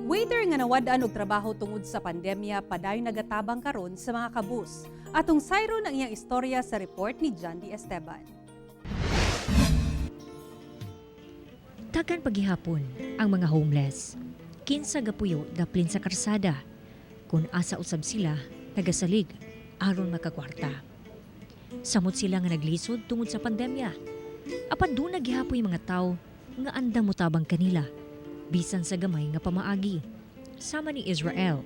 Waiter nga nawad-an og trabaho tungod sa pandemya, padayon nagatabang karon sa mga kabus. Atong sayron ang iyang istorya sa report ni John D. Esteban. Tagan paghihapon ang mga homeless. Kinsa gapuyo daplin sa karsada. Kung asa usab sila, nagasalig aron makakwarta. Samot sila nga naglisod tungod sa pandemya. Apan duna gihapoy mga tawo nga andam motabang kanila bisan sa gamay nga pamaagi. Sama ni Israel.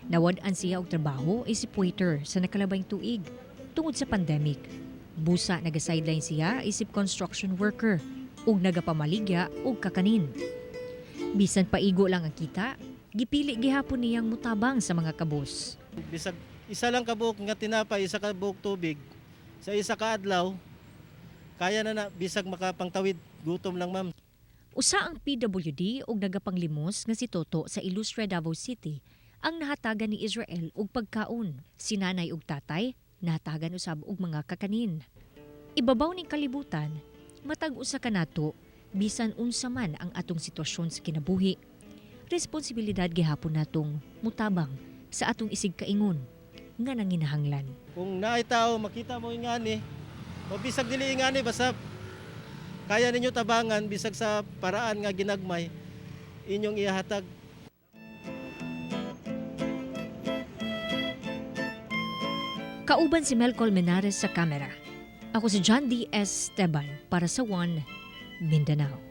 Nawad-an siya og trabaho isip waiter sa nakalabayng tuig tungod sa pandemic. Busa naga-sideline siya isip construction worker ug nagapamaligya og kakanin. Bisan paigo lang ang kita, gipili gihapon niyang mutabang sa mga kabus. Bisag isa lang kabuok nga tinapay, isa ka buok tubig sa isa ka adlaw, kaya na na bisag makapangtawid gutom lang, ma'am. Usa ang PWD og nagapanglimos nga si Toto sa Ilustre, Davao City ang nahatagan ni Israel og pagkaon. Si nanay ug tatay nahatagan usab og mga kakanin. Ibabaw ning kalibutan, matag usa kanato bisan unsa man ang atong sitwasyon sa kinabuhi. Responsibilidad gihapon natong mutabang sa atong isig kaingon nga nanginahanglan. Kung naay tao makita mo ingani o bisag dili ingani, basta kaya ninyo tabangan bisag sa paraan nga ginagmay, inyong ihatag. Kauban si Mel Colmenares sa kamera. Ako si John D. S. Esteban para sa One Mindanao.